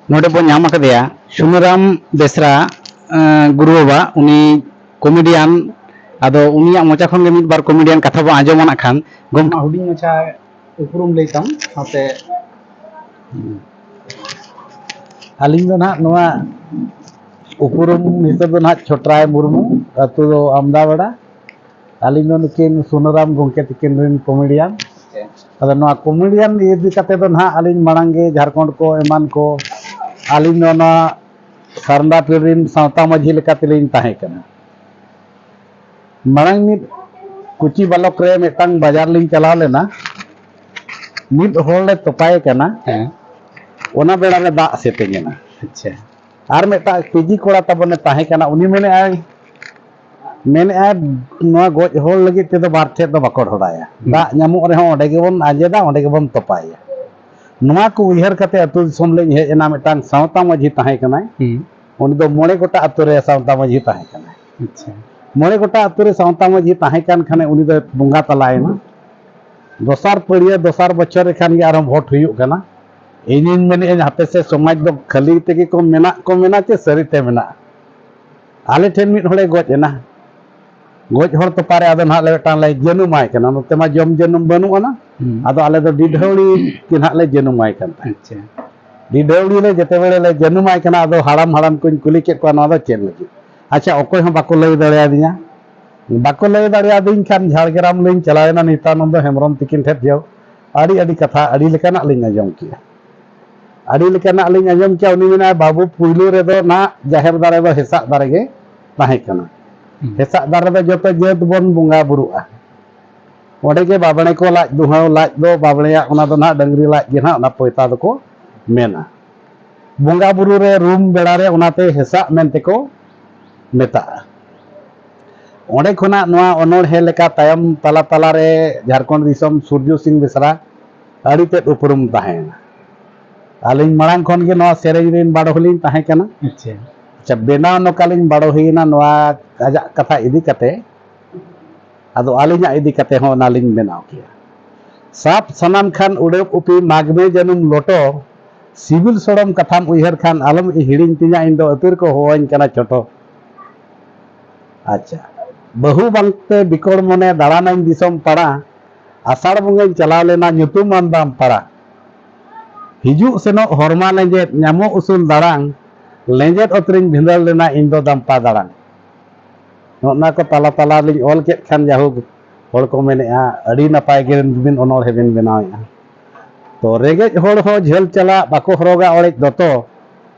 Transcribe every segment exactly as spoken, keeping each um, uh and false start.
ᱱᱚᱰᱮ ᱵᱚᱱ ᱧᱟᱢ ᱟᱠᱟᱫᱮᱭᱟ ᱥᱩᱱᱟᱹᱨᱟᱢ ᱵᱮᱥᱨᱟ, ᱮᱸ, ᱜᱩᱨᱩ ᱵᱟᱵᱟ, ᱩᱱᱤ ᱠᱚᱢᱮᱰᱤᱭᱟᱱ᱾ ᱟᱫᱚ ᱩᱱᱤᱭᱟᱜ ᱢᱚᱪᱟ ᱠᱷᱚᱱ ᱜᱮ ᱢᱤᱫ ᱵᱟᱨ ᱠᱚᱢᱮᱰᱤᱭᱟᱱ ᱠᱟᱛᱷᱟ ᱵᱚᱱ ᱟᱸᱡᱚᱢᱟ ᱱᱟᱜ ᱠᱷᱟᱱ᱾ ᱜᱚᱢᱠᱮ, ᱦᱩᱰᱤᱧ ᱢᱟᱪᱷᱟ ᱩᱯᱨᱩᱢ ᱞᱟᱹᱭ ᱛᱟᱢ ᱥᱟᱶᱛᱮ᱾ ᱟᱹᱞᱤᱧ ᱫᱚ ᱱᱟᱦᱟᱜ ᱱᱚᱣᱟ ᱩᱯᱨᱩᱢ ᱦᱤᱥᱟᱹᱵ ᱫᱚ ᱱᱟᱦᱟᱜ ᱪᱷᱚᱴᱨᱟᱭ ᱢᱩᱨᱢᱩ, ᱟᱹᱛᱩ ᱫᱚ ᱟᱢᱫᱟᱵᱟᱲᱟ᱾ ᱟᱹᱞᱤᱧ ᱫᱚ ᱱᱩᱠᱤᱱ ᱥᱩᱱᱟᱹᱨᱟᱢ ᱜᱚᱢᱠᱮ ᱛᱤᱠᱤᱱ ᱨᱮᱱ ᱠᱚᱢᱮᱰᱤᱭᱟᱱ᱾ ᱟᱫᱚ ᱱᱚᱣᱟ ᱠᱚᱢᱮᱰᱤᱭᱟᱱ ᱤᱫᱤ ᱠᱟᱛᱮ ᱫᱚ ᱱᱟᱦᱟᱜ ᱟᱹᱞᱤᱧ ᱢᱟᱲᱟᱝ ᱜᱮ ᱡᱷᱟᱲᱠᱷᱚᱸᱰ ᱠᱚ ᱮᱢᱟᱱ ᱠᱚ ᱟᱹᱞᱤᱧ ᱫᱚ ᱱᱚᱣᱟ ᱥᱟᱨᱱᱟ ᱯᱤᱲ ᱨᱮᱱ ᱥᱟᱶᱛᱟ ᱢᱟᱹᱡᱷᱤ ᱞᱮᱠᱟ ᱛᱮᱞᱤᱧ ᱛᱟᱦᱮᱸ ᱠᱟᱱᱟ᱾ ᱢᱟᱲᱟᱝ ᱢᱤᱫ ᱠᱩᱪᱤ ᱵᱟᱞᱚᱠ ᱨᱮ ᱢᱤᱫᱴᱟᱝ ᱵᱟᱡᱟᱨ ᱞᱤᱧ ᱪᱟᱞᱟᱣ ᱞᱮᱱᱟ, ᱢᱤᱫ ᱦᱚᱲ ᱞᱮ ᱛᱚᱯᱟᱭᱮ ᱠᱟᱱᱟ᱾ ᱦᱮᱸ᱾ ᱚᱱᱟ ᱵᱮᱲᱟ ᱨᱮ ᱫᱟᱜ ᱥᱮᱛᱮᱧ ᱮᱱᱟ᱾ ᱟᱪᱪᱷᱟ᱾ ᱟᱨ ᱢᱤᱫᱴᱟᱝ ᱯᱤᱡᱤ ᱠᱚᱲᱟ ᱛᱟᱵᱚᱱᱮ ᱛᱟᱦᱮᱸ ᱠᱟᱱᱟ, ᱩᱱᱤ ᱢᱮᱱᱮᱫᱼᱟᱭ, ᱢᱮᱱᱮᱫᱼᱟᱭ, "ᱱᱚᱣᱟ ᱜᱚᱡ ᱦᱚᱲ ᱞᱟᱹᱜᱤᱫ ᱛᱮᱫᱚ ᱵᱟᱨ ᱴᱷᱮᱡ ᱫᱚ ᱵᱟᱠᱚ ᱰᱷᱚᱰᱟᱭᱟ, ᱦᱩᱸ᱾ ᱫᱟᱜ ᱧᱟᱢᱚᱜ ᱨᱮᱦᱚᱸ ᱚᱸᱰᱮ ᱜᱮᱵᱚᱱ ᱟᱸᱡᱮᱫᱟ, ᱚᱸᱰᱮ ᱜᱮᱵᱚᱱ ᱛᱚᱯᱟᱭᱟ᱾" ᱱᱚᱣᱟ ᱠᱚ ᱩᱭᱦᱟᱹᱨ ᱠᱟᱛᱮ ᱟᱹᱛᱩ ᱫᱤᱥᱚᱢ ᱞᱤᱧ ᱦᱮᱡ ᱮᱱᱟ᱾ ᱢᱤᱫᱴᱟᱝ ᱥᱟᱶᱛᱟ ᱢᱟᱹᱡᱷᱤ ᱛᱟᱦᱮᱸ ᱠᱟᱱᱟᱭ, ᱦᱩᱸ᱾ ᱩᱱᱤ ᱫᱚ ᱢᱚᱬᱮ ᱜᱚᱴᱟ ᱟᱹᱛᱩ ᱨᱮ ᱥᱟᱶᱛᱟ ᱢᱟᱹᱡᱷᱤ ᱛᱟᱦᱮᱸ ᱠᱟᱱᱟᱭ᱾ ᱟᱪᱪᱷᱟ᱾ ᱢᱚᱬᱮ ᱜᱚᱴᱟ ᱟᱹᱛᱩ ᱨᱮ ᱥᱟᱶᱛᱟ ᱢᱟᱹᱡᱷᱤ ᱛᱟᱦᱮᱸ ᱠᱟᱱ ᱠᱷᱟᱱᱮ ᱩᱱᱤ ᱫᱚᱭ ᱵᱚᱸᱜᱟ ᱛᱟᱞᱟᱭᱮᱱᱟ᱾ ᱫᱚᱥᱟᱨ ᱯᱟᱹᱲᱭᱟᱹ ᱫᱚᱥᱟᱨ ᱵᱚᱪᱷᱚᱨ ᱨᱮ ᱠᱷᱟᱱ ᱜᱮ ᱟᱨᱦᱚᱸ ᱵᱷᱳᱴ ᱦᱩᱭᱩᱜ ᱠᱟᱱᱟ᱾ ᱤᱧᱤᱧ ᱢᱮᱱᱮᱫᱼᱟᱹᱧ, ᱦᱟᱯᱮ ᱥᱮ ᱥᱚᱢᱟᱡᱽ ᱫᱚ ᱠᱷᱟᱹᱞᱤ ᱛᱮᱜᱮ ᱠᱚ ᱢᱮᱱᱟᱜ ᱠᱚ ᱢᱮᱱᱟ ᱪᱮ ᱥᱟᱹᱨᱤ ᱛᱮ ᱢᱮᱱᱟᱜᱼᱟ? ᱟᱞᱮ ᱴᱷᱮᱱ ᱢᱤᱫ ᱦᱚᱲᱮ ᱜᱚᱡ ᱮᱱᱟ᱾ ᱜᱚᱡ ᱦᱚᱲ ᱛᱚᱯᱟᱨᱮ ᱟᱫᱚ ᱱᱟᱦᱟᱜ ᱞᱮ ᱢᱤᱫᱴᱟᱝ ᱞᱮ ᱡᱟᱹᱱᱩᱢᱟᱭ ᱠᱟᱱᱟ᱾ ᱱᱚᱛᱮ ᱢᱟ ᱡᱚᱢ ᱡᱟᱹᱱᱩᱢ ᱵᱟᱹᱱᱩᱜ ᱟᱱᱟ᱾ ᱦᱩᱸ᱾ ᱟᱫᱚ ᱟᱞᱮ ᱫᱚ ᱰᱤᱰᱷᱟᱹᱣᱲᱤ ᱜᱮ ᱱᱟᱦᱟᱜ ᱞᱮ ᱡᱟᱹᱱᱩᱢᱟᱭ ᱠᱟᱱ ᱛᱟᱦᱮᱸᱫ᱾ ᱟᱪᱪᱷᱟ᱾ ᱰᱤᱰᱷᱟᱹᱣᱲᱤ ᱨᱮ ᱡᱮᱛᱮ ᱵᱮᱲᱮ ᱞᱮ ᱡᱟᱹᱱᱩᱢᱟᱭ ᱠᱟᱱᱟ, ᱟᱫᱚ ᱦᱟᱲᱟᱢ ᱦᱟᱲᱟᱢ ᱠᱚᱧ ᱠᱩᱞᱤ ᱠᱮᱫ ᱠᱚᱣᱟ, "ᱱᱚᱣᱟ ᱫᱚ ᱪᱮᱫ ᱞᱟᱹᱜᱤᱫ?" ᱟᱪᱪᱷᱟ, ᱚᱠᱚᱭ ᱦᱚᱸ ᱵᱟᱠᱚ ᱞᱟᱹᱭ ᱫᱟᱲᱮᱭᱟᱫᱤᱧᱟ᱾ ᱵᱟᱠᱚ ᱞᱟᱹᱭ ᱫᱟᱲᱮᱭᱟᱫᱤᱧ ᱠᱷᱟᱱ ᱡᱷᱟᱲᱜᱨᱟᱢ ᱞᱤᱧ ᱪᱟᱞᱟᱣᱮᱱᱟ ᱱᱤᱛᱟᱱᱚᱱᱫᱚ ᱦᱮᱢᱵᱨᱚᱢ ᱛᱤᱠᱤᱱ ᱴᱷᱮᱱ ᱡᱮ ᱟᱹᱰᱤ ᱟᱹᱰᱤ ᱠᱟᱛᱷᱟ, ᱟᱹᱰᱤ ᱞᱮᱠᱟᱱᱟᱜ ᱞᱤᱧ ᱟᱸᱡᱚᱢ ᱠᱮᱜᱼᱟ᱾ ᱟᱹᱰᱤ ᱞᱮᱠᱟᱱᱟᱜ ᱞᱤᱧ ᱟᱸᱡᱚᱢ ᱠᱮᱜᱼᱟ᱾ ᱩᱱᱤ ᱢᱮᱱᱟᱭ, "ᱵᱟᱹᱵᱩ, ᱯᱩᱭᱞᱩ ᱨᱮᱫᱚ ᱱᱟᱜ ᱡᱟᱦᱮᱨ ᱫᱟᱨᱮ ᱫᱚ ᱦᱮᱸᱥᱟᱜ ᱫᱟᱨᱮ ᱜᱮ ᱛᱟᱦᱮᱸ ᱠᱟᱱᱟ᱾ ᱦᱩᱸ᱾ ᱦᱮᱸᱥᱟᱜ ᱫᱟᱨᱮ ᱫᱚ ᱡᱚᱛᱚ ᱡᱟᱹᱛ ᱵᱚᱱ ᱵᱚᱸᱜᱟ ᱵᱩᱨᱩᱜᱼᱟ᱾ ᱚᱸᱰᱮ ᱜᱮ ᱵᱟᱵᱽᱲᱮ ᱠᱚ ᱞᱟᱡ ᱫᱩᱦᱟᱹᱣ, ᱞᱟᱡ ᱫᱚ ᱵᱟᱵᱽᱲᱮᱭᱟᱜ, ᱚᱱᱟ ᱫᱚ ᱱᱟᱜ ᱰᱟᱹᱝᱨᱤ ᱞᱟᱡ ᱜᱮ ᱱᱟᱜ ᱚᱱᱟ ᱯᱚᱭᱛᱟ ᱫᱚᱠᱚ ᱢᱮᱱᱟ᱾ ᱵᱚᱸᱜᱟ ᱵᱩᱨᱩ ᱨᱮ ᱨᱩᱢ ᱵᱮᱲᱟ ᱨᱮ ᱚᱱᱟᱛᱮ ᱦᱮᱸᱥᱟᱜ ᱢᱮᱱᱛᱮ ᱠᱚ ᱢᱮᱛᱟᱜᱼᱟ᱾" ᱚᱸᱰᱮ ᱠᱷᱚᱱᱟᱜ ᱱᱚᱣᱟ ᱚᱱᱚᱬᱦᱮ ᱞᱮᱠᱟ ᱛᱟᱭᱚᱢ ᱛᱟᱞᱟ ᱛᱟᱞᱟᱨᱮ ᱡᱷᱟᱲᱠᱷᱚᱸᱰ ᱫᱤᱥᱚᱢ ᱥᱩᱨᱡᱚ ᱥᱤᱝ ᱵᱮᱥᱨᱟ ᱟᱹᱰᱤ ᱛᱮᱫ ᱩᱯᱨᱩᱢ ᱛᱟᱦᱮᱸᱭᱮᱱᱟ᱾ ᱟᱹᱞᱤᱧ ᱢᱟᱲᱟᱝ ᱠᱷᱚᱱ ᱜᱮ ᱱᱚᱣᱟ ᱥᱮᱨᱮᱧ ᱨᱮᱱ ᱵᱟᱰᱚᱦᱤ ᱞᱤᱧ ᱛᱟᱦᱮᱸ ᱠᱟᱱᱟ᱾ ᱟᱪᱪᱷᱟ᱾ ᱟᱪᱪᱷᱟ, ᱵᱮᱱᱟᱣ ᱱᱚᱝᱠᱟ ᱞᱤᱧ ᱵᱟᱰᱚᱦᱤᱭᱮᱱᱟ, ᱱᱚᱣᱟ ᱟᱡᱟᱜ ᱠᱟᱛᱷᱟ ᱤᱫᱤ ᱠᱟᱛᱮ᱾ ᱟᱫᱚ ᱟᱹᱞᱤᱧᱟᱜ ᱤᱫᱤ ᱠᱟᱛᱮ ᱦᱚᱸ ᱚᱱᱟ ᱞᱤᱧ ᱵᱮᱱᱟᱣ ᱠᱮᱜᱼᱟ᱾ ᱥᱟᱵ ᱥᱟᱱᱟᱢ ᱠᱷᱟᱱ ᱩᱰᱟᱹᱵ ᱩᱯᱤ ᱢᱟᱜᱽ ᱢᱮ ᱡᱟᱹᱱᱩᱢ ᱞᱚᱴᱚ, ᱥᱤᱵᱤᱞ ᱥᱚᱲᱚᱢ ᱠᱟᱛᱷᱟᱢ ᱩᱭᱦᱟᱹᱨ ᱠᱷᱟᱱ ᱟᱞᱚᱢ ᱦᱤᱲᱤᱧ ᱛᱤᱧᱟ, ᱤᱧ ᱫᱚ ᱟᱹᱛᱩ ᱨᱮᱠᱚ ᱦᱚᱦᱚᱣᱟᱹᱧ ᱠᱟᱱᱟ ᱪᱷᱳᱴᱳ᱾ ᱟᱪᱪᱷᱟ, ᱵᱟᱹᱦᱩ ᱵᱟᱝᱛᱮ ᱵᱤᱠᱚᱲ ᱢᱚᱱᱮ ᱫᱟᱬᱟᱱᱟᱹᱧ ᱫᱤᱥᱚᱢ ᱯᱟᱲᱟ, ᱟᱥᱟᱲ ᱵᱚᱸᱜᱟᱧ ᱪᱟᱞᱟᱣ ᱞᱮᱱᱟ ᱧᱩᱛᱩᱢᱟᱱ ᱫᱟᱢ ᱯᱟᱲᱟ᱾ ᱦᱤᱡᱩᱜ ᱥᱮᱱᱚᱜ ᱦᱚᱨᱢᱟ ᱞᱮᱸᱡᱮᱫ, ᱧᱟᱢᱚᱜ ᱩᱥᱩᱞ ᱫᱟᱲᱟᱝ, ᱞᱮᱸᱡᱮᱫ ᱚᱛᱨᱮᱧ ᱵᱷᱤᱸᱫᱟᱹᱲ ᱞᱮᱱᱟ ᱤᱧ ᱫᱚ ᱫᱟᱢᱯᱟ ᱫᱟᱲᱟᱝ᱾ ᱱᱚᱜᱼᱚ ᱱᱟ ᱠᱚ ᱛᱟᱞᱟ ᱛᱟᱞᱟ ᱨᱮᱞᱤᱧ ᱚᱞ ᱠᱮᱫ ᱠᱷᱟᱱ ᱡᱟᱭᱦᱳᱠ ᱦᱚᱲ ᱠᱚ ᱢᱮᱱᱮᱫᱼᱟ, ᱟᱹᱰᱤ ᱱᱟᱯᱟᱭ ᱜᱮ ᱵᱤᱱ ᱚᱱᱚᱬᱦᱮ ᱵᱤᱱ ᱵᱮᱱᱟᱣᱮᱫᱼᱟ᱾ ᱛᱚ ᱨᱮᱸᱜᱮᱡ ᱦᱚᱲ ᱦᱚᱸ ᱡᱷᱟᱹᱞ ᱪᱟᱞᱟᱜ ᱵᱟᱠᱚ ᱦᱚᱨᱚᱜᱟ ᱚᱲᱮᱡ ᱫᱚᱛᱚ,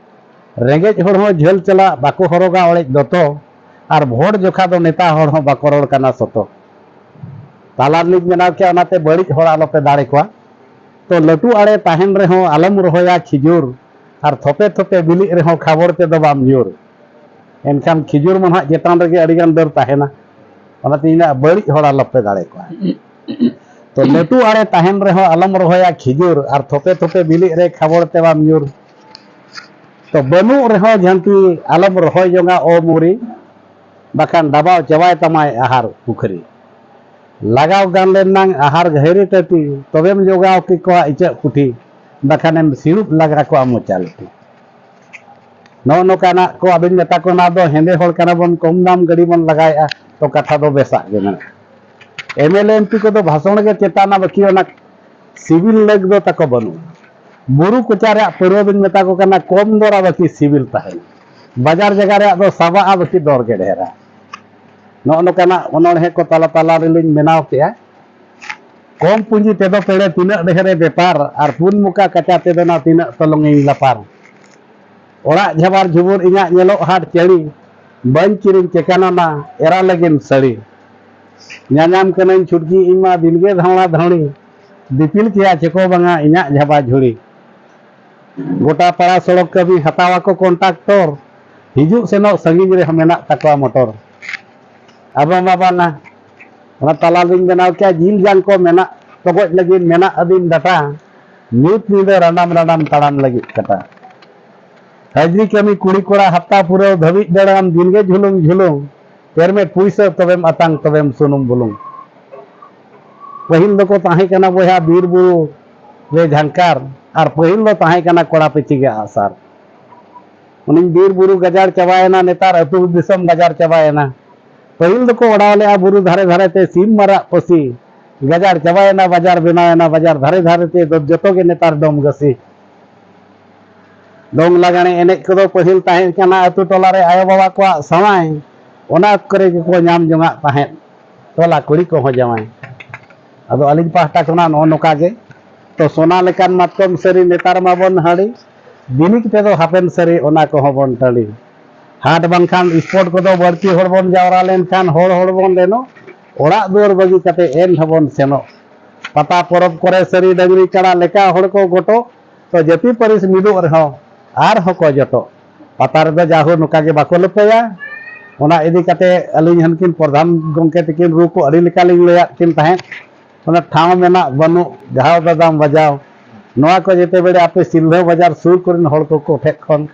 ᱨᱮᱸᱜᱮᱡ ᱦᱚᱲ ᱦᱚᱸ ᱡᱷᱟᱹᱞ ᱪᱟᱞᱟᱜ ᱵᱟᱠᱚ ᱦᱚᱨᱚᱜᱟ ᱚᱲᱮᱡ ᱫᱚᱛᱚ, ᱟᱨ ᱵᱷᱳᱴ ᱡᱚᱠᱷᱟ ᱫᱚ ᱱᱮᱛᱟ ᱦᱚᱲ ᱦᱚᱸ ᱵᱟᱠᱚ ᱨᱚᱲ ᱠᱟᱱᱟ ᱥᱚᱛᱚ᱾ ᱛᱟᱞᱟ ᱨᱮᱞᱤᱧ ᱵᱮᱱᱟᱣ ᱠᱮᱜᱼᱟ, ᱚᱱᱟᱛᱮ ᱵᱟᱹᱲᱤᱡ ᱦᱚᱲ ᱟᱞᱚᱯᱮ ᱫᱟᱲᱮ ᱠᱚᱣᱟ᱾ ᱛᱚ ᱞᱟᱹᱴᱩ ᱟᱲᱮ ᱛᱟᱦᱮᱱ ᱨᱮᱦᱚᱸ ᱟᱞᱚᱢ ᱨᱚᱦᱚᱭᱟ ᱠᱷᱤᱡᱩᱨ, ᱟᱨ ᱛᱷᱚᱯᱮ ᱛᱷᱚᱯᱮ ᱵᱤᱞᱤᱜ ᱨᱮᱦᱚᱸ ᱠᱷᱟᱵᱚᱲ ᱛᱮᱫᱚ ᱵᱟᱢ ᱧᱩᱨ᱾ ᱮᱱᱠᱷᱟᱱ ᱠᱷᱤᱡᱩᱨ ᱢᱟ ᱱᱟᱦᱟᱜ ᱪᱮᱛᱟᱱ ᱨᱮᱜᱮ ᱟᱹᱰᱤᱜᱟᱱ ᱰᱟᱹᱨ ᱛᱟᱦᱮᱱᱟ, ᱚᱱᱟᱛᱮ ᱤᱧ ᱞᱟᱹᱭᱟ ᱵᱟᱹᱲᱤᱡ ᱦᱚᱲ ᱟᱞᱚᱯᱮ ᱫᱟᱲᱮ ᱠᱚᱣᱟ᱾ ᱛᱚ ᱞᱟᱹᱴᱩ ᱟᱲᱮ ᱛᱟᱦᱮᱱ ᱨᱮᱦᱚᱸ ᱟᱞᱚᱢ ᱨᱚᱦᱚᱭᱟ ᱠᱷᱤᱡᱩᱨ, ᱟᱨ ᱛᱷᱚᱯᱮ ᱛᱷᱚᱯᱮ ᱵᱤᱞᱤᱜ ᱨᱮ ᱠᱷᱟᱵᱚᱲ ᱛᱮ ᱵᱟᱢ ᱧᱩᱨ᱾ ᱛᱚ ᱵᱟᱹᱱᱩᱜ ᱨᱮᱦᱚᱸ ᱡᱷᱟᱹᱱᱴᱤ ᱟᱞᱚᱢ ᱨᱚᱦᱚᱭ ᱡᱚᱝᱟ ᱚ ᱢᱩᱨᱤ, ᱵᱟᱠᱷᱟᱱ ᱰᱟᱵᱟᱣ ᱪᱟᱵᱟᱭ ᱛᱟᱢᱟᱭ ᱟᱦᱟᱨ ᱯᱩᱠᱷᱨᱤ᱾ ᱞᱟᱜᱟᱣ ᱜᱟᱱ ᱞᱮᱱᱟᱝ ᱟᱦᱟᱨ ᱜᱷᱟᱹᱭᱨᱤ ᱴᱟᱹᱴᱤ, ᱛᱚᱵᱮᱢ ᱡᱚᱜᱟᱣ ᱠᱮᱠᱚᱣᱟ ᱤᱪᱟᱹᱜ ᱯᱩᱴᱷᱤ, ᱵᱟᱠᱷᱟᱱᱮᱢ ᱥᱤᱲᱩᱵ ᱞᱟᱜᱟ ᱠᱚᱣᱟ ᱢᱚᱪᱟ ᱞᱩᱴᱤ᱾ ᱱᱚᱜᱼᱚ ᱱᱚᱝᱠᱟᱱᱟᱜ ᱠᱚ ᱟᱫᱚᱧ ᱢᱮᱛᱟ ᱠᱚ, ᱚᱱᱟ ᱫᱚ ᱦᱮᱸᱫᱮ ᱦᱚᱲ ᱠᱟᱱᱟ ᱵᱚᱱ, ᱠᱚᱢ ᱫᱟᱢ ᱜᱟᱹᱰᱤ ᱵᱚᱱ ᱞᱟᱜᱟᱭᱮᱫᱼᱟ, ᱛᱚ ᱠᱟᱛᱷᱟ ᱫᱚ ᱵᱮᱥᱟᱜ ᱜᱮ ᱢᱮᱱᱟᱜᱼᱟ᱾ M L A M P ᱠᱚᱫᱚ ᱵᱷᱟᱥᱚᱱ ᱜᱮ ᱪᱮᱛᱟᱱᱟ, ᱵᱟᱹᱠᱤ ᱚᱱᱟ ᱥᱤᱵᱤᱞ ᱞᱟᱹᱜ ᱫᱚ ᱛᱟᱠᱚ ᱵᱟᱹᱱᱩᱜᱼᱟ᱾ ᱵᱩᱨᱩ ᱠᱚᱪᱟ ᱨᱮᱭᱟᱜ ᱯᱟᱹᱨᱣᱟᱹ ᱫᱚᱧ ᱢᱮᱛᱟ ᱠᱚ ᱠᱟᱱᱟ, ᱠᱚᱢ ᱫᱚᱨᱟ ᱵᱟᱹᱠᱤ ᱥᱤᱵᱤᱞ ᱛᱟᱦᱮᱱᱟ᱾ ᱵᱟᱡᱟᱨ ᱡᱟᱭᱜᱟ ᱨᱮᱭᱟᱜ ᱫᱚ ᱥᱟᱵᱟᱜᱼᱟ, ᱵᱟᱹᱠᱤ ᱫᱚᱨ ᱜᱮ ᱰᱷᱮᱨᱟ᱾ ᱱᱚᱜᱼᱚ ᱱᱚᱝᱠᱟᱱᱟᱜ ᱚᱱᱚᱬᱦᱮ ᱠᱚ ᱛᱟᱞᱟ ᱛᱟᱞᱟ ᱨᱮᱞᱤᱧ ᱵᱮᱱᱟᱣ ᱠᱮᱜᱼᱟ᱾ ᱠᱚᱢ ᱯᱩᱸᱡᱤ ᱛᱮᱫᱚ ᱯᱮᱲᱮ ᱛᱤᱱᱟᱹᱜ ᱰᱷᱮᱨᱮ ᱵᱮᱯᱟᱨ, ᱟᱨ ᱯᱩᱱ ᱢᱚᱠᱟ ᱠᱟᱪᱟ ᱛᱮᱫᱚ ᱱᱟ ᱛᱤᱱᱟᱹᱜ ᱛᱚᱞᱚᱝ ᱤᱧ ᱞᱟᱯᱟᱨ᱾ ᱚᱲᱟᱜ ᱡᱷᱟᱵᱟᱨ ᱡᱷᱩᱵᱩᱨ ᱤᱧᱟᱹᱜ ᱧᱮᱞᱚᱜ ᱦᱟᱴ ᱪᱟᱹᱲᱤ, ᱵᱟᱹᱧ ᱠᱤᱨᱤᱧ ᱪᱮᱠᱟᱱᱟ ᱱᱟ ᱮᱨᱟ ᱞᱟᱹᱜᱤᱫ ᱥᱟᱹᱲᱤ᱾ ᱧᱟᱧᱟᱢ ᱠᱟᱹᱱᱟᱹᱧ ᱪᱷᱩᱴᱠᱤ ᱤᱧ ᱢᱟ ᱫᱤᱱᱜᱮ ᱫᱷᱟᱣᱲᱟ ᱫᱷᱟᱹᱣᱲᱤ, ᱫᱤᱯᱤᱞ ᱠᱮᱭᱟ ᱪᱮᱠᱚ ᱵᱟᱝᱟ ᱤᱧᱟᱹᱜ ᱡᱷᱟᱵᱟ ᱡᱷᱩᱲᱤ᱾ ᱜᱚᱴᱟ ᱯᱟᱲᱟ ᱥᱚᱲᱚᱠ ᱠᱟᱹᱢᱤ ᱦᱟᱛᱟᱣᱟᱠᱚ ᱠᱚᱱᱴᱟᱠᱴᱚᱨ, ᱦᱤᱡᱩᱜ ᱥᱮᱱᱚᱜ ᱥᱟᱺᱜᱤᱧ ᱨᱮᱦᱚᱸ ᱢᱮᱱᱟᱜ ᱛᱟᱠᱚᱣᱟ ᱢᱚᱴᱚᱨ᱾ ᱟᱵᱚ ᱢᱟ ᱵᱟᱝᱟ, ᱚᱱᱟ ᱛᱟᱞᱟ ᱨᱮᱞᱤᱧ ᱵᱮᱱᱟᱣ ᱠᱮᱭᱟ, ᱡᱤᱞ ᱡᱟᱝ ᱠᱚ ᱢᱮᱱᱟᱜ ᱛᱚᱜᱚᱡ ᱞᱟᱹᱜᱤᱫ ᱢᱮᱱᱟᱜ ᱟᱹᱫᱤᱢ ᱰᱟᱴᱟ, ᱧᱩᱛ ᱧᱤᱫᱟᱹ ᱨᱟᱸᱰᱟᱢ ᱨᱟᱸᱰᱟᱢ ᱛᱟᱲᱟᱢ ᱞᱟᱹᱜᱤᱫ ᱠᱟᱴᱟ᱾ ᱦᱟᱡᱨᱤ ᱠᱟᱹᱢᱤ ᱠᱩᱲᱤ ᱠᱚᱲᱟ ᱦᱟᱯᱛᱟ ᱯᱩᱨᱟᱹᱣ ᱫᱷᱟᱹᱵᱤᱡ ᱫᱟᱲᱟᱢ, ᱫᱤᱱᱜᱮ ᱡᱷᱩᱞᱩᱝ ᱡᱷᱩᱞᱩᱝ, ᱯᱮᱨᱢᱮᱴ ᱯᱩᱭᱥᱟᱹ ᱛᱚᱵᱮᱢ ᱟᱛᱟᱝ ᱛᱚᱵᱮᱢ ᱥᱩᱱᱩᱢ ᱵᱩᱞᱩᱝ᱾ ᱯᱟᱹᱦᱤᱞ ᱫᱚᱠᱚ ᱛᱟᱦᱮᱸ ᱠᱟᱱᱟ ᱵᱚᱭᱦᱟ ᱵᱤᱨ ᱵᱩᱨᱩ, ᱨᱮ ᱡᱷᱟᱝᱠᱟᱨ, ᱟᱨ ᱯᱟᱹᱦᱤᱞ ᱫᱚ ᱛᱟᱦᱮᱸ ᱠᱟᱱᱟ ᱠᱚᱲᱟ ᱯᱤᱪᱷᱤ ᱜᱮ ᱟᱜᱼᱥᱟᱨ᱾ ᱩᱱᱤ ᱵᱤᱨ ᱵᱩᱨᱩ ᱜᱟᱡᱟᱲ ᱪᱟᱵᱟᱭᱮᱱᱟ, ᱱᱮᱛᱟᱨ ᱟᱹᱛᱩ ᱫᱤᱥᱚᱢ ᱜᱟᱡᱟᱲ ᱪᱟᱵᱟᱭᱮᱱᱟ᱾ ᱯᱟᱹᱦᱤᱞ ᱫᱚᱠᱚ ᱚᱲᱟᱣ ᱞᱮᱜᱼᱟ ᱵᱩᱨᱩ ᱫᱷᱟᱨᱮ ᱫᱷᱟᱨᱮ ᱛᱮ ᱥᱤᱢ ᱢᱟᱨᱟᱜ ᱯᱟᱹᱥᱤ, ᱜᱟᱡᱟᱲ ᱪᱟᱵᱟᱭᱮᱱᱟ, ᱵᱟᱡᱟᱨ ᱵᱮᱱᱟᱣᱮᱱᱟ, ᱵᱟᱡᱟᱨ ᱫᱷᱟᱨᱮ ᱫᱷᱟᱨᱮ ᱛᱮ ᱫᱚ ᱡᱚᱛᱚ ᱜᱮ ᱱᱮᱛᱟᱨ ᱰᱚᱢ ᱜᱟᱹᱥᱤ᱾ ᱫᱚᱝ ᱞᱟᱜᱽᱬᱮ ᱮᱱᱮᱡ ᱠᱚᱫᱚ ᱯᱟᱹᱦᱤᱞ ᱛᱟᱦᱮᱸ ᱠᱟᱱᱟ ᱟᱹᱛᱩ ᱴᱚᱞᱟ ᱨᱮ ᱟᱭᱳ ᱵᱟᱵᱟ ᱠᱚᱣᱟᱜ ᱥᱟᱶᱟᱭ, ᱚᱱᱟ ᱚᱠᱛᱚ ᱨᱮᱜᱮ ᱠᱚ ᱧᱟᱢ ᱡᱚᱝᱟᱜ ᱛᱟᱦᱮᱸᱫ ᱴᱚᱞᱟ ᱠᱩᱲᱤ ᱠᱚᱦᱚᱸ ᱡᱟᱶᱟᱭ᱾ ᱟᱫᱚ ᱟᱹᱞᱤᱧ ᱯᱟᱦᱴᱟ ᱠᱷᱚᱱᱟᱜ ᱱᱚᱜᱼᱚ ᱱᱚᱝᱠᱟ ᱜᱮ᱾ ᱛᱚ ᱥᱚᱱᱟ ᱞᱮᱠᱟᱱ ᱢᱟᱛᱠᱚᱢ ᱥᱟᱹᱨᱤ ᱱᱮᱛᱟᱨ ᱢᱟᱵᱚᱱ ᱦᱟᱺᱰᱤ, ᱵᱤᱱᱤᱰ ᱛᱮᱫᱚ ᱦᱟᱯᱮᱱ ᱥᱟᱹᱨᱤ ᱚᱱᱟ ᱠᱚᱦᱚᱸ ᱵᱚᱱ ᱴᱟᱺᱰᱤ᱾ ᱦᱟᱴ ᱵᱟᱝᱠᱷᱟᱱ ᱥᱯᱳᱨᱴ ᱠᱚᱫᱚ ᱵᱟᱹᱲᱛᱤ ᱦᱚᱲ ᱵᱚᱱ ᱡᱟᱣᱨᱟ ᱞᱮᱱᱠᱷᱟᱱ ᱦᱚᱲ ᱦᱚᱲ ᱵᱚᱱ ᱞᱮᱱᱚᱜ, ᱚᱲᱟᱜ ᱫᱩᱣᱟᱹᱨ ᱵᱟᱹᱜᱤ ᱠᱟᱛᱮ ᱮᱱ ᱦᱚᱸᱵᱚᱱ ᱥᱮᱱᱚᱜ᱾ ᱯᱟᱛᱟ ᱯᱚᱨᱚᱵᱽ ᱠᱚᱨᱮ ᱥᱟᱹᱨᱤ ᱰᱟᱹᱝᱨᱤ ᱠᱟᱲᱟ ᱞᱮᱠᱟ ᱦᱚᱲ ᱠᱚ ᱜᱚᱴᱚᱜ, ᱛᱚ ᱡᱟᱹᱛᱤ ᱯᱟᱹᱨᱤᱥ ᱢᱤᱫᱚᱜ ᱨᱮᱦᱚᱸ ᱟᱨᱦᱚᱸ ᱠᱚ ᱡᱚᱴᱚᱜ᱾ ᱯᱟᱛᱟ ᱨᱮᱫᱚ ᱡᱟᱦᱳ ᱱᱚᱝᱠᱟ ᱜᱮ ᱵᱟᱠᱚ ᱞᱟᱹᱯᱟᱹᱭᱟ᱾ ᱚᱱᱟ ᱤᱫᱤ ᱠᱟᱛᱮ ᱟᱹᱞᱤᱧ ᱦᱟᱱᱠᱤᱱ ᱯᱨᱚᱫᱷᱟᱱ ᱜᱚᱢᱠᱮ ᱛᱟᱹᱠᱤᱱ ᱨᱩ ᱠᱚ ᱟᱹᱰᱤ ᱞᱮᱠᱟ ᱞᱤᱧ ᱞᱟᱹᱭᱟᱫ ᱠᱤᱱ ᱛᱟᱦᱮᱸᱫ᱾ ᱚᱱᱟ ᱴᱷᱟᱶ ᱢᱮᱱᱟᱜ ᱵᱟᱹᱱᱩᱜ, ᱜᱷᱟᱣ ᱫᱟᱫᱟᱢ ᱵᱟᱡᱟᱣ, ᱱᱚᱣᱟ ᱠᱚ ᱡᱮᱛᱮ ᱵᱮᱲᱮ ᱟᱯᱮ ᱥᱤᱞᱫᱟᱹ ᱵᱟᱡᱟᱨ ᱥᱩᱨ ᱠᱚᱨᱮᱱ ᱦᱚᱲ ᱠᱚ ᱴᱷᱮᱱ ᱠᱷᱚᱱ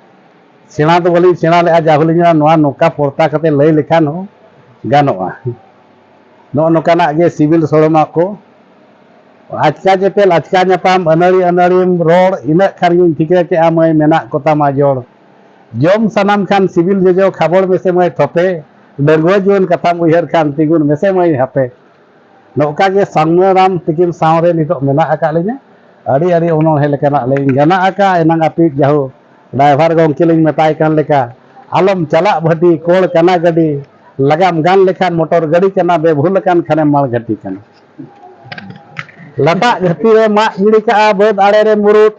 ᱥᱮᱬᱟ ᱫᱚ ᱵᱟᱹᱞᱤᱧ ᱥᱮᱬᱟ ᱞᱮᱜᱼᱟ, ᱡᱟ ᱦᱚᱸᱞᱤᱧ ᱢᱮᱱᱟ, ᱱᱚᱣᱟ ᱱᱚᱝᱠᱟ ᱯᱚᱨᱛᱟ ᱠᱟᱛᱮ ᱞᱟᱹᱭ ᱞᱮᱠᱷᱟᱱ ᱦᱚᱸ ᱜᱟᱱᱚᱜᱼᱟ᱾ ᱱᱚᱜᱼᱚ ᱱᱚᱝᱠᱟᱱᱟᱜ ᱜᱮ ᱥᱤᱵᱤᱞ ᱥᱚᱲᱚᱢᱟᱜ ᱠᱚ᱾ ᱟᱪᱠᱟ ᱧᱮᱯᱮᱞ, ᱟᱪᱠᱟ ᱧᱟᱯᱟᱢ, ᱟᱹᱱᱟᱹᱲᱤ ᱟᱹᱱᱟᱹᱲᱤᱢ ᱨᱚᱲ, ᱤᱱᱟᱹᱜ ᱠᱷᱟᱱ ᱜᱤᱧ ᱴᱷᱤᱠᱟᱹ ᱠᱮᱜᱼᱟ ᱢᱟᱹᱭ, ᱢᱮᱱᱟᱜ ᱠᱚᱛᱟᱢᱟ ᱡᱚᱲ᱾ ᱡᱚᱢ ᱥᱟᱱᱟᱢ ᱠᱷᱟᱱ ᱥᱤᱵᱤᱞ ᱡᱚᱡᱚ, ᱠᱷᱟᱵᱚᱲ ᱢᱮᱥᱮ ᱢᱟᱹᱭ ᱛᱷᱚᱯᱮ᱾ ᱰᱟᱺᱜᱩᱣᱟᱹ ᱡᱩᱣᱟᱹᱱ ᱠᱟᱛᱷᱟᱢ ᱩᱭᱦᱟᱹᱨ ᱠᱷᱟᱱ, ᱛᱤᱸᱜᱩᱱ ᱢᱮᱥᱮ ᱢᱟᱹᱭ ᱦᱟᱯᱮ᱾ ᱱᱚᱝᱠᱟ ᱜᱮ ᱥᱟᱢᱱᱟᱨᱟᱢ ᱛᱤᱠᱤᱱ ᱥᱟᱶᱨᱮ ᱱᱤᱛᱚᱜ ᱢᱮᱱᱟᱜ ᱟᱠᱟᱫ ᱞᱤᱧᱟ᱾ ᱟᱹᱰᱤ ᱟᱹᱰᱤ ᱚᱱᱚᱬᱦᱮ ᱞᱮᱠᱟᱱᱟᱜ ᱞᱤᱧ ᱜᱟᱱᱟᱜ ᱟᱠᱟᱫ ᱮᱱᱟᱝ ᱟᱹᱯᱤᱡ ᱡᱟᱦᱳ ᱰᱨᱟᱭᱵᱷᱟᱨ ᱜᱚᱢᱠᱮ ᱞᱤᱧ ᱢᱮᱛᱟᱭ ᱠᱟᱱ ᱞᱮᱠᱟ, ᱟᱞᱚᱢ ᱪᱟᱞᱟᱜ ᱵᱷᱟᱹᱴᱤ, ᱠᱚᱲ ᱠᱟᱱᱟ ᱜᱟᱹᱰᱤ, ᱞᱟᱜᱟᱢ ᱜᱟᱱ ᱞᱮᱠᱷᱟᱱ ᱢᱚᱴᱚᱨ ᱜᱟᱹᱰᱤ ᱠᱟᱱᱟ, ᱵᱮᱵᱷᱩᱞ ᱟᱠᱟᱱ ᱠᱷᱟᱱᱮᱢ ᱢᱟᱲ ᱜᱷᱟᱹᱴᱤ ᱠᱟᱱᱟ᱾ ᱞᱟᱴᱟᱜ ᱜᱷᱟᱹᱴᱤ ᱨᱮ ᱢᱟᱜ ᱜᱤᱰᱤ ᱠᱟᱜᱼᱟ, ᱵᱟᱹᱫᱽ ᱟᱲᱮ ᱨᱮ ᱢᱩᱨᱩᱫ᱾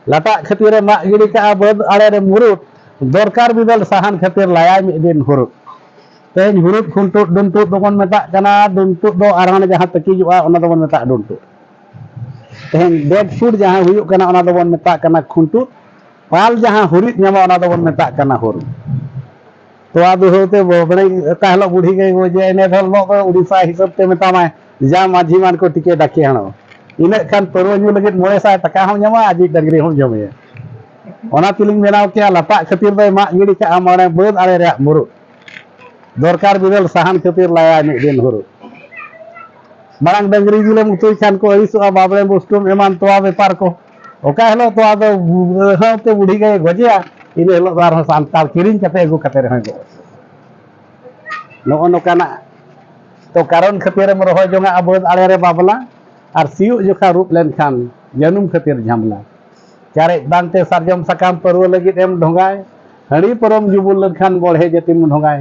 ᱞᱟᱴᱟᱜ ᱜᱷᱟᱹᱴᱤ ᱨᱮ ᱢᱟᱜ ᱜᱤᱰᱤ ᱠᱟᱜᱼᱟ, ᱵᱟᱹᱫᱽ ᱟᱲᱮ ᱨᱮ ᱢᱩᱨᱩᱫ᱾ ᱫᱚᱨᱠᱟᱨ ᱵᱤᱫᱟᱹᱞ ᱥᱟᱦᱟᱱ ᱠᱷᱟᱹᱛᱤᱨ ᱞᱟᱭᱟᱭ ᱢᱤᱫ ᱫᱤᱱ ᱦᱩᱨᱩᱫ᱾ ᱛᱮᱦᱮᱧ ᱦᱩᱨᱩᱫ ᱠᱷᱩᱱᱴᱩᱫ ᱰᱩᱱᱴᱩᱫ ᱫᱚᱵᱚᱱ ᱢᱮᱛᱟᱜ ᱠᱟᱱᱟ, ᱰᱩᱱᱴᱩᱫ ᱫᱚ ᱟᱨᱟᱬ ᱡᱟᱦᱟᱸ ᱛᱟᱹᱠᱤᱡᱚᱜᱼᱟ, ᱚᱱᱟ ᱫᱚᱵᱚᱱ ᱢᱮᱛᱟᱜᱼᱟ ᱰᱩᱱᱴᱩᱫ᱾ ᱛᱮᱦᱮᱧ ᱰᱮᱰ ᱯᱷᱩᱴ ᱡᱟᱦᱟᱸ ᱦᱩᱭᱩᱜ ᱠᱟᱱᱟ, ᱚᱱᱟ ᱫᱚᱵᱚᱱ ᱢᱮᱛᱟᱜ ᱠᱟᱱᱟ ᱠᱷᱩᱱᱴᱩᱫ᱾ ᱯᱟᱞ ᱡᱟᱦᱟᱸ ᱦᱩᱨᱤᱫ ᱧᱟᱢᱚᱜᱼᱟ, ᱚᱱᱟ ᱫᱚᱵᱚᱱ ᱢᱮᱛᱟᱜ ᱠᱟᱱᱟ ᱦᱩᱨᱩᱫ᱾ ᱛᱚᱣᱟ ᱫᱩᱦᱟᱹᱣ ᱛᱮ ᱵᱚ-, ᱵᱟᱹᱲᱤᱡ ᱚᱠᱟ ᱦᱤᱞᱳᱜ ᱵᱩᱰᱷᱤ ᱜᱟᱹᱭ ᱜᱚᱡᱮ, ᱤᱱᱟᱹ ᱫᱚ ᱦᱤᱞᱳᱜ ᱫᱚ ᱩᱲᱤᱥᱥᱟ ᱦᱤᱥᱟᱹᱵ ᱛᱮ ᱢᱮᱛᱟᱢᱟᱭ, ᱡᱟ ᱢᱟᱹᱡᱷᱤ ᱢᱟᱱ ᱠᱚ ᱴᱤᱠᱮ ᱰᱟᱠᱮ ᱦᱟᱬᱚ᱾ ᱤᱱᱟᱹᱜ ᱠᱷᱟᱱ ᱯᱟᱹᱨᱣᱟᱹ ᱧᱩ ᱞᱟᱹᱜᱤᱫ ᱢᱚᱬᱮ ᱥᱟᱭ ᱴᱟᱠᱟ ᱦᱚᱸᱢ ᱧᱟᱢᱟ, ᱟᱡᱤᱡ ᱰᱟᱹᱝᱨᱤ ᱦᱚᱸᱢ ᱡᱚᱢᱮᱭᱟ᱾ ᱚᱱᱟ ᱛᱮᱞᱤᱧ ᱵᱮᱱᱟᱣ ᱠᱮᱜᱼᱟ, ᱞᱟᱴᱟᱜ ᱠᱷᱟᱹᱛᱤᱨ ᱫᱚᱭ ᱢᱟᱜ ᱜᱤᱰᱤ ᱠᱟᱜᱼᱟ ᱢᱟᱲᱮ ᱵᱟᱹᱫᱽ ᱟᱲᱮ ᱨᱮᱭᱟᱜ ᱢᱩᱨᱩᱫ᱾ ᱫᱚᱨᱠᱟᱨ ᱵᱤᱫᱟᱹᱞ ᱥᱟᱦᱟᱱ ᱠᱷᱟᱹᱛᱤᱨ ᱞᱟᱭᱟᱭ ᱢᱤᱫ ᱫᱤᱱ ᱦᱩᱨᱩᱫ᱾ ᱢᱟᱲᱟᱝ ᱰᱟᱹᱝᱨᱤ ᱡᱤᱞᱮᱢ ᱩᱛᱩᱭ ᱠᱷᱟᱱ ᱠᱚ ᱟᱹᱲᱤᱥᱚᱜᱼᱟ, ᱵᱟᱵᱽᱲᱮ ᱵᱩᱥᱴᱩᱢ ᱮᱢᱟᱱ ᱛᱚᱣᱟ ᱵᱮᱯᱟᱨ ᱠᱚ᱾ ᱚᱠᱟ ᱦᱤᱞᱳᱜ ᱛᱚᱣᱟ ᱫᱚ ᱵᱩ-, ᱥᱟᱶᱛᱮ ᱵᱩᱰᱷᱤ ᱜᱟᱭᱮ ᱜᱚᱡᱮᱭᱟ, ᱤᱱᱟᱹ ᱦᱤᱞᱳᱜ ᱫᱚ ᱟᱨᱦᱚᱸ ᱥᱟᱱᱛᱟᱲ ᱠᱤᱨᱤᱧ ᱠᱟᱛᱮ ᱟᱹᱜᱩ ᱠᱟᱛᱮ ᱨᱮᱦᱚᱸᱭ ᱜᱚᱡ᱾ ᱱᱚᱜᱼᱚ ᱱᱚᱝᱠᱟᱱᱟᱜ ᱛᱚ ᱠᱟᱨᱚᱱ ᱠᱷᱟᱹᱛᱤᱨᱮᱢ ᱨᱚᱦᱚᱭ ᱡᱚᱝᱟ ᱵᱟᱹᱫᱽ ᱟᱲᱮ ᱨᱮ ᱵᱟᱵᱞᱟ, ᱟᱨ ᱥᱤᱭᱳᱜ ᱡᱚᱠᱷᱟ ᱨᱩᱯ ᱞᱮᱱᱠᱷᱟᱱ ᱡᱟᱹᱱᱩᱢ ᱠᱷᱟᱹᱛᱤᱨ ᱡᱷᱟᱢᱞᱟ᱾ ᱪᱟᱨᱮᱡ ᱵᱟᱝᱛᱮ ᱥᱟᱨᱡᱚᱢ ᱥᱟᱠᱟᱢ ᱯᱟᱹᱨᱣᱟᱹ ᱞᱟᱹᱜᱤᱫ ᱮᱢ ᱰᱷᱚᱸᱜᱟᱭ, ᱦᱟᱺᱰᱤ ᱯᱟᱹᱨᱣᱟᱹᱢ ᱡᱩᱵᱩᱞ ᱞᱮᱱᱠᱷᱟᱱ ᱵᱚᱲᱦᱮ ᱡᱟᱹᱛᱤᱢ ᱰᱷᱚᱸᱜᱟᱭ᱾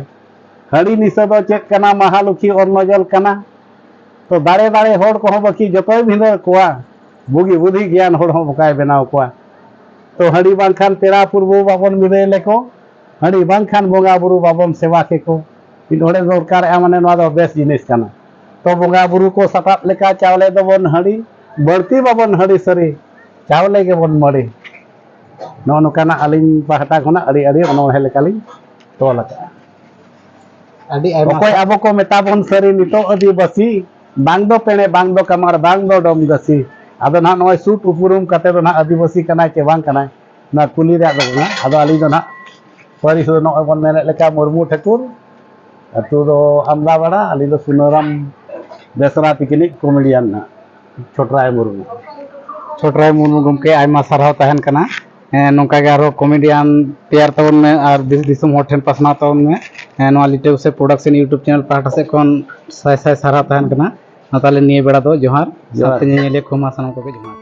ᱦᱟᱺᱰᱤ ᱱᱤᱥᱟᱹ ᱫᱚ ᱪᱮᱫ ᱠᱟᱱᱟ? ᱢᱟᱦᱟᱞᱩᱠᱷᱤ ᱚᱨᱱᱚᱡᱚᱞ ᱠᱟᱱᱟ᱾ ᱛᱚ ᱫᱟᱲᱮ ᱫᱟᱲᱮ ᱦᱚᱲ ᱠᱚᱦᱚᱸ ᱵᱟᱹᱠᱤ ᱡᱚᱛᱚᱭ ᱵᱷᱤᱸᱫᱟᱹᱲ ᱠᱚᱣᱟ, ᱵᱩᱜᱤ ᱵᱩᱫᱷᱤ ᱜᱮᱭᱟᱱ ᱦᱚᱲ ᱦᱚᱸ ᱵᱚᱠᱟᱭ ᱵᱮᱱᱟᱣ ᱠᱚᱣᱟ᱾ ᱛᱚ ᱦᱟᱺᱰᱤ ᱵᱟᱝᱠᱷᱟᱱ ᱯᱮᱲᱟ ᱯᱩᱨᱵᱩ ᱵᱟᱵᱚᱱ ᱵᱤᱫᱟᱹᱭ ᱞᱮᱠᱚ, ᱦᱟᱺᱰᱤ ᱵᱟᱝᱠᱷᱟᱱ ᱵᱚᱸᱜᱟ ᱵᱩᱨᱩ ᱵᱟᱵᱚᱱ ᱥᱮᱵᱟ ᱠᱮᱠᱚ᱾ ᱢᱤᱫ ᱦᱚᱲᱮ ᱫᱚᱨᱠᱟᱨᱮᱜᱼᱟ, ᱢᱟᱱᱮ ᱱᱚᱣᱟ ᱫᱚ ᱵᱮᱥ ᱡᱤᱱᱤᱥ ᱠᱟᱱᱟ᱾ ᱛᱚ ᱵᱚᱸᱜᱟ ᱵᱩᱨᱩ ᱠᱚ ᱥᱟᱯᱟᱵ ᱞᱮᱠᱟ ᱪᱟᱣᱞᱮ ᱫᱚᱵᱚᱱ ᱦᱟᱺᱰᱤ, ᱵᱟᱹᱲᱛᱤ ᱵᱟᱵᱚᱱ ᱦᱟᱺᱰᱤ ᱥᱟᱹᱨᱤ, ᱪᱟᱣᱞᱮ ᱜᱮᱵᱚᱱ ᱢᱟᱹᱲᱤ᱾ ᱱᱚᱜᱼᱚ ᱱᱚᱝᱠᱟᱱᱟᱜ ᱟᱹᱞᱤᱧ ᱯᱟᱦᱴᱟ ᱠᱷᱚᱱᱟᱜ ᱟᱹᱰᱤ ᱟᱹᱰᱤ ᱚᱱᱚᱬᱦᱮ ᱞᱮᱠᱟᱞᱤᱧ ᱛᱚᱞ ᱟᱠᱟᱫᱼᱟ᱾ ᱟᱹᱰᱤ ᱟᱭᱢᱟ ᱚᱠᱚᱭ ᱥᱟᱨᱦᱟᱣ᱾ ᱟᱵᱚ ᱠᱚ ᱢᱮᱛᱟ ᱵᱚᱱ ᱥᱟᱹᱨᱤ ᱱᱤᱛᱚᱜ ᱟᱹᱫᱤᱵᱟᱹᱥᱤ, ᱵᱟᱝ ᱫᱚ ᱯᱮᱲᱮ, ᱵᱟᱝ ᱫᱚ ᱠᱟᱢᱟᱨ, ᱵᱟᱝ ᱫᱚ ᱰᱚᱢ ᱜᱟᱹᱥᱤ᱾ ᱟᱫᱚ ᱱᱟᱦᱟᱜ ᱱᱚᱜᱼᱚᱭ ᱥᱩᱫ ᱩᱯᱨᱩᱢ ᱠᱟᱛᱮ ᱫᱚ ᱱᱟᱦᱟᱜ ᱟᱹᱫᱤᱵᱟᱹᱥᱤ ᱠᱟᱱᱟᱭ ᱪᱮ ᱵᱟᱝ ᱠᱟᱱᱟᱭ, ᱚᱱᱟ ᱠᱩᱞᱤ ᱨᱮᱭᱟᱜ ᱫᱚ ᱵᱟᱝᱟ᱾ ᱟᱫᱚ ᱟᱹᱞᱤᱧ ᱫᱚ ᱱᱟᱦᱟᱜ ᱯᱟᱹᱨᱤᱥ ᱫᱚ ᱱᱚᱜᱼᱚᱭ ᱵᱚᱱ ᱢᱮᱱᱮᱫ ᱞᱮᱠᱟ ᱢᱩᱨᱢᱩ ᱴᱷᱟᱹᱠᱩᱨ, ᱟᱹᱛᱩ ᱫᱚ ᱟᱢᱫᱟᱵᱟᱲᱟ, ᱟᱹᱞᱤᱧ ᱫᱚ ᱥᱩᱱᱟᱹᱨᱟᱢ ᱵᱮᱥᱨᱟ ᱛᱤᱠᱤᱱᱤᱡ ᱠᱚᱢᱮᱰᱤᱭᱟᱱ ᱱᱟᱦᱟᱜ, ᱪᱷᱚᱴᱨᱟᱭ ᱢᱩᱨᱢᱩ᱾ ᱪᱷᱚᱴᱨᱟᱭ ᱢᱩᱨᱢᱩ ᱜᱚᱢᱠᱮ, ᱟᱭᱢᱟ ᱥᱟᱨᱦᱟᱣ ᱛᱟᱦᱮᱱ ᱠᱟᱱᱟ᱾ ᱦᱮᱸ, ᱱᱚᱝᱠᱟ ᱜᱮ ᱟᱨᱦᱚᱸ ᱠᱚᱢᱮᱰᱤᱭᱟᱱ ᱛᱮᱭᱟᱨ ᱛᱟᱵᱚᱱ ᱢᱮ ᱟᱨ ᱫᱮᱥ ᱫᱤᱥᱚᱢ ᱦᱚᱲ ᱴᱷᱮᱱ ᱯᱟᱥᱱᱟᱣ ᱛᱟᱵᱚᱱ ᱢᱮ᱾ ᱦᱮᱸ, ᱱᱚᱣᱟ ᱞᱤᱴᱟᱹ ᱜᱚᱸᱥᱟᱭ ᱯᱨᱚᱰᱟᱠᱥᱚᱱ YouTube ᱪᱮᱱᱮᱞ ᱯᱟᱦᱴᱟ ᱥᱮᱫ ᱠᱷᱚᱱ ᱥᱟᱭ ᱥᱟᱭ ᱥᱟᱨᱦᱟᱣ ᱛᱟᱦᱮᱱ ᱠᱟᱱᱟ᱾ ᱢᱟ ᱛᱟᱦᱞᱮ ᱱᱤᱭᱟᱹ ᱵᱮᱲᱟ ᱫᱚ ᱡᱚᱦᱟᱨ᱾ ᱡᱚᱦᱟᱨ᱾ ᱥᱟᱶᱛᱮ ᱧᱮᱧᱮᱞᱤᱭᱟᱹ ᱠᱚ ᱢᱟ ᱥᱟᱱᱟᱢ ᱠᱚᱜᱮ ᱡᱚᱦᱟᱨ᱾